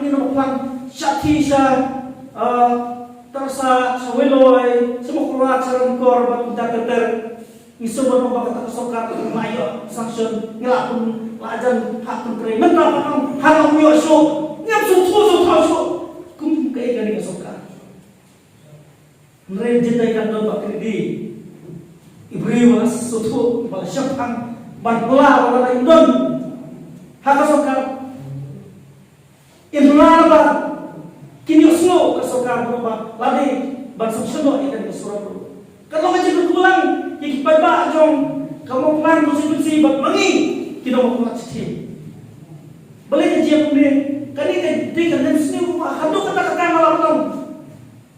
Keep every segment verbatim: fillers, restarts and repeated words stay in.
Ngi nang phlang sha thie sha, ah, Tarsat, sha Weiloi, sha Mawkyrwat, sha Ranikor bad kumta ter ter. Ngi sngewbha ba kata ka sorkar ka la ïoh sanction, ngi la pun, la jan phah pyntrei. Mynta pat nang ha nang ïoh shuh. Ngim sngewthuh shuh, sngewthuh shuh kum kaei kane ka sorkar. Hynrei jingdei kan don ba kine ki, i briew ba la sngewthuh, ba la shemphang, ban pla, ba la don ha ka sorkar. In la ba kin ïohsngew ka sorkar ba la dei ban sanction noh ïa kane ka surok. Ka long ka jingkyrkhu lang ïa ki paidbah jong ka Mawphlang constituency bad ma ngi ki nongmihkhmat shatei. Balei ka jia kumne? Kane ka dei ka nemsniew ba haduh katta katta nga la pynlong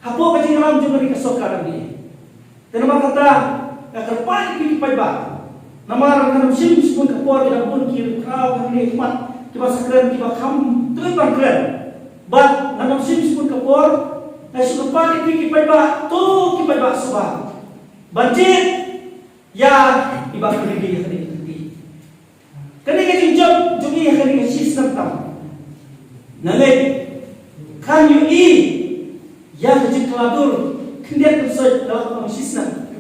hapoh ka jingïalam jong kane ka sorkar kane. Te namar kata nga kyrpad ïa phi ki paidbah. Namar ngan ym shim shibun ka por, ki dang bun ki khraw, ki khmat, kiba sa kren, kiba kham tip ban kren. Bad ngan ym shim shibun ka por, nga shu kyrpad ïa phi ki paidbah, to ki paidbah sngewbha ban jied ïa i Bah Kennedy ha kane ka lynti. Kane ka jingjop jong i ha kane ka shisnem tam, nga ngeit kan ïohi ïa ka jingkylla dur khyndiat kynsoit da la ka shisnem.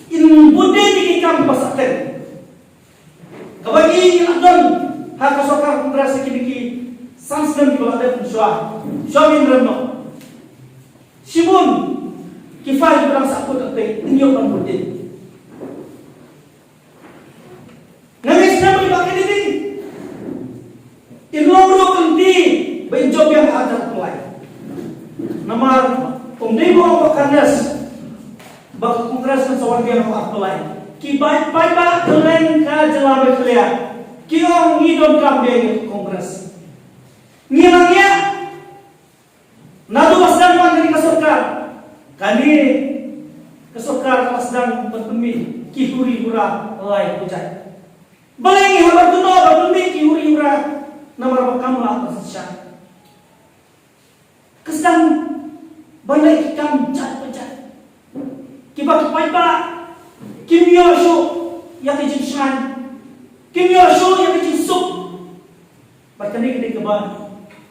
In bun dei ki kam ba sah teng kaba i la don ha ka sorkar Congress ha kine ki san snem kiba la dep shuwa, shuwa ban rem noh. Shibun ki file kiba dang sah kut, te in ïoh ban bun dei. Nga ngeit skhem ba i Bah Kennedy in long ruh ka lynti ba in jop biang ha arphew lai. Namar um dei ba ong ba ka Congress, ba ka Congress kan sa wan biang ha arphew lai. Ki paid, paidbah kylleng ka jylla Meghalaya ki ong ngi donkam biang ïa ka Congress. Ngi la ngiah naduh ba sdang wan kane ka sorkar. Kane ka sorkar ka la sdang ban pynmih ki huri hura lai pyrjait. Balei ngi hap ban kynnoh ban pynmih ki huri hura? Namar ba kam lah ban synshar. Ka sdang ban leh ki kam jait pyrjait kiba ki paidbah kim ïoh shuh ïa ka jingshngaiñ, kim ïoh shuh ïa ka jingsuk. Bad kane ka dei kaba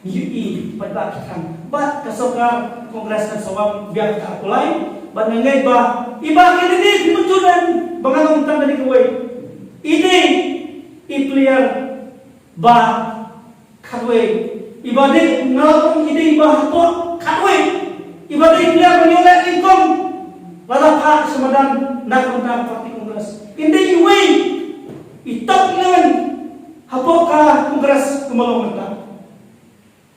ngi ïohi paidbah ki thrang. Bad ka sorkar Congress kan sa wan biang ha ka arphew lai. Bad nga ngeit ba i Bah Kennedy phi mynjur em ba ngan ong tang kane kawei. I dei i player ba khatwei, iba dei, nga la ong i dei iba hapoh khatwei, iba dei player ba ïoh leh nyngkong lada phah sha madan na ka bynta ka party Congress. In dei iwei i top eleven hapoh ka Congress kumba long mynta.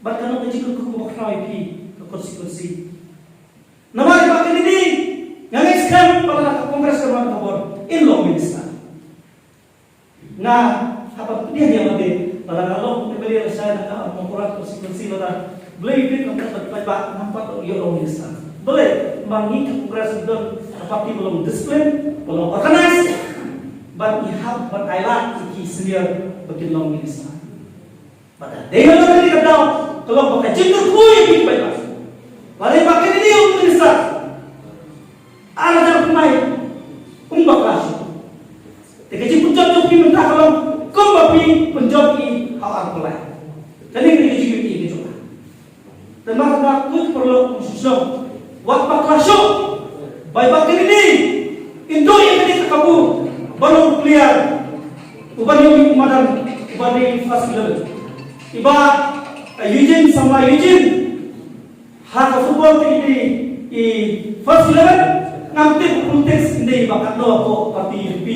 Bad ka long ka jingkyrkhu kaba khraw ïa phi ka constituency. Namar i Bah Kennedy, nga ngeit skhem ba lada ka Congress ka wan ka bor, in long minister. Nga hap ban pdiang ïa lade, lada nga long M L A lashai na ka Mawkyrwat constituency, lada Blei u bit, ngam pat, pat, pat, ngam pat ïoh long minister. Balei? Namar ngi ka Congress ngi don ka party ba long discipline, ba long organized, bad ngi hap ban ailad ïa ki senior ba kin long minister. Bad ka dei na kane ka daw ka long ba ka jingkyrkhu ïa phi paidbah. Lada i Bah Kennedy u minister, ar hajar pynlai, um bakla shuh. Te ka jingpynjop jong phi mynta ka long kumba phi pynjop ïa i ha u arphew lai. Kane ka dei ka jingïohi ka jong nga. Te namar kata ko paralok kum shisha, wat bakla shuh ba i Bah Kennedy in duh ïa kane ka kabu ba long player uba dei u madan, uba dei first eleven. I Bah, eh, Eugene, Samla Eugene, ha ka football te i dei i first eleven. Ngam tip politics, in dei ba katno hapoh party U D P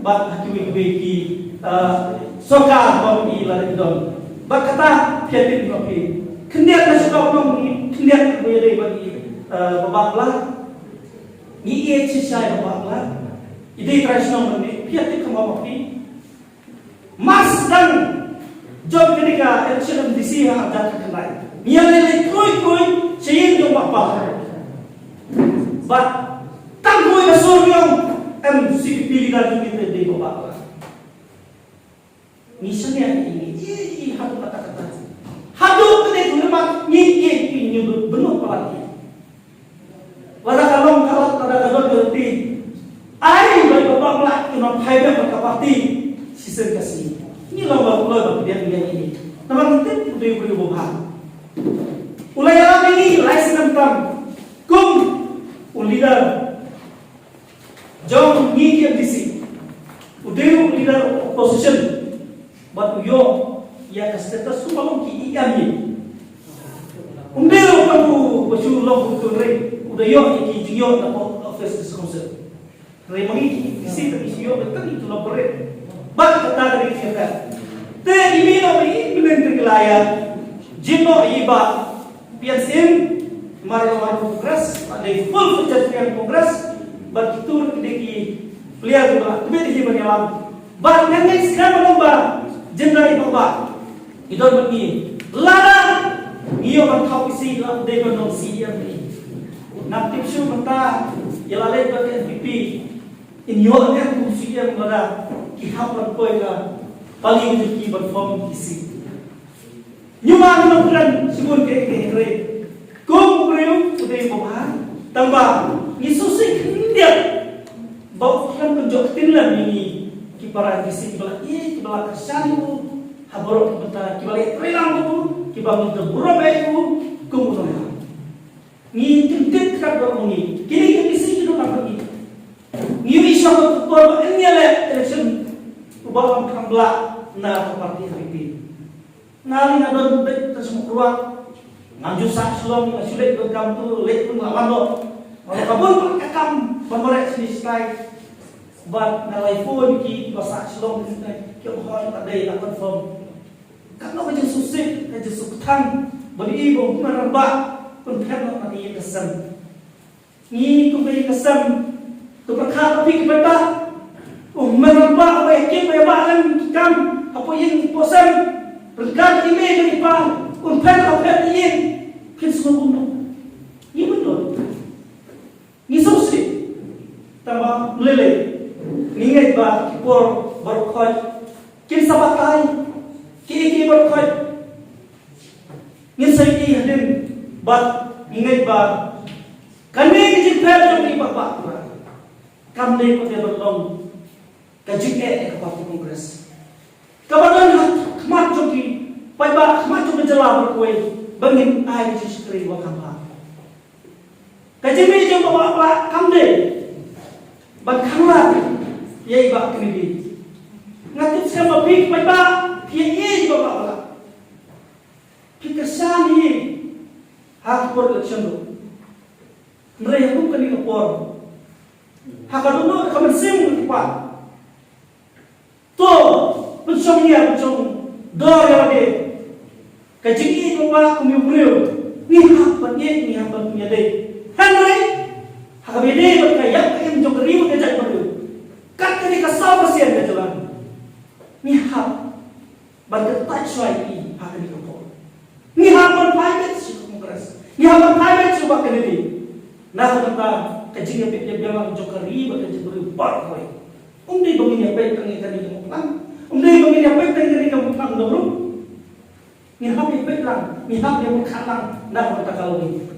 bad ha kiwei kiwei ki, eh, sorkar ba i la dei don. Bad kata phi ïa tip ba phi khyndiat na shuwa ba ngi khyndiat ba ïa dei ba i, eh, Bah Bah Blah. Ngi ïeit shisha ïa Bah Bah Blah. I dei trai shnong ba ngi, phi ïa tip kumba ba phi. Mar sdang jong kane ka election M D C ha arhajar khyndai, ngi ïa leit leit khrui khrui sha ïing jong Bah Bah. Bad tang kawei ka sur ngi ong, em, C P P leader jong ngi te dei Bah Bah. Ngi shaniah ïa ngi, i, i, haduh katta katta. Haduh kane ka mat ngi, i, i, ngi bynnud palat ïa. Lada ka long ka lad, lada ka don ka lynti, ai ba i Bah Bah Blah un ym phai biang bad ka party shisien ka sngi. Ngi long ba kloi ba pdiang biang ïa ngi. Namar ngi tip u dei u briew uba bha. U la ïalam ïa ngi lai snem tam kum u leader jong ngi ki M D C. U dei u leader of opposition bad u ïoh ïa ka status kumba long ki E M ïa ngi. Um dei ruh kum u ba shu long u tun rei, u da ïoh ïa ki jingïoh na office of the council. Hynrei ma ngi ki M D C te ngi shu ïoh ba tang ïa ki la bret. Bad kata ka dei ka jingïoh. Te i mei noh ba i mei te ki la ïa jin noh i Bah P N Syiem, mar ïa mar Congress, bad dei full fledged Congress, bad kito ki dei ki player ba la tbit hi ban ïalam. Bad ngan ngeit skhem ba long ba jin dei ba ba I don bad ngi. Lada ngi ïoh ban thaw isi la dei ban long C E M hi. Ngam tip shuh mynta ïa la leit bad ka N P P in ïoh ne kum C E M lada ki hap ban poi ka pali jong ki ban form isi. Ngi ma ngi long kren shibun ke ke hynrei kum u briew u dei ba bha tang ba ngi sngewsih khyndiat ba u khlem pynjot ktien lem ïa ngi ki para N P C kiba la ïeit kiba la kyrshan ïa u. Ha baroh ki bynta kiba leh trelang bad u, kiba ngin da burom ïa u kum u nongïalam. Ngi tip tip kat baroh ngi. Kine ki M D C ki nongïalam ngi. Ngi ïohi shwa ka por ba ngi ïaleh election uba ong kham blah na ka party N P P. Nga li nga don beit tang sha Mawkyrwat. Ngam ju sah shlong, nga shu leit donkam tu, leit pun la wan doh. Nga la ka bun ka kam ban mareh shini shtai. Bad nga la phone ki ba sah shlong ki, ki ong hooid ka dei la confirm. Katno ka jingsngewsih, ka jingsngewthuh ban ïohi ba u hynmen rangbah pynphet noh na ka ïing ka sem. Ngi kum ka ïing ka sem, to pyrkhat ha phi ki paidbah. U hynmen rangbah uba ïa kit ba ïa bah lem ki kam hapoh ïing hapoh sem. Ryngkat i mei bad i pa, un phet ha phet ïing. Phin sngewbha noh. Ngi mut noh. Ngi sngewsih. Tang ba ym lei lei. Ngi ngeit ba ki por baroh khoit kin sa batai. Kiei kiei baroh khoit ngin sa ïohi hadien. Bad ngi ngeit ba kane ka jingphet jong ki paidbah, kam dei pat ban long ka jingeh ïa ka party Congress. Kaba don ha khmat jong ki paidbah, khmat jong ka jylla baroh kawei, ba ngin ai ka jingshakri ba kham bha. Ka jingmih jong u Bah Bah Lah kam dei ban khanglad ïa i Bah Kennedy. Nga tip skhem ba phi paidbah phi ïeit ïa i Bah Bah Lah. Phi kyrshan ïa i ha ka por election ruh. Hynrei ha kum kane ka por, ha ka dohnud ka mynsiem ka kpa, to pynshong ïa, pynshong dor ïa lade. Ka jingïeit jong u Bah kum u briew, ngi hap ban ïeit, ngi hap ban pynïadei. Hynrei ha kaba ïadei bad ka ïap ka im jong ka ri bad ka jaitbynriew, kat kane ka saw percent ka jylla, ngi hap ban kyntait shuwa ïa i ha kane ka por. Ngi hap ban phai beit sha ka Congress, ngi hap ban phai beit sha u Bah Kennedy. Na ka bynta ka jingïabit ïabiang jong ka ri bad ka jaitbynriew baroh kawei. Um dei ba ngin ïapeit tang ïa kane ka Mawphlang, um dei ba ngin ïapeit tang ïa kane ka Mawphlang Umnamru. Ngi hap ïapeit lang, ngi hap ïamut khang lang na ka bynta ka longïing.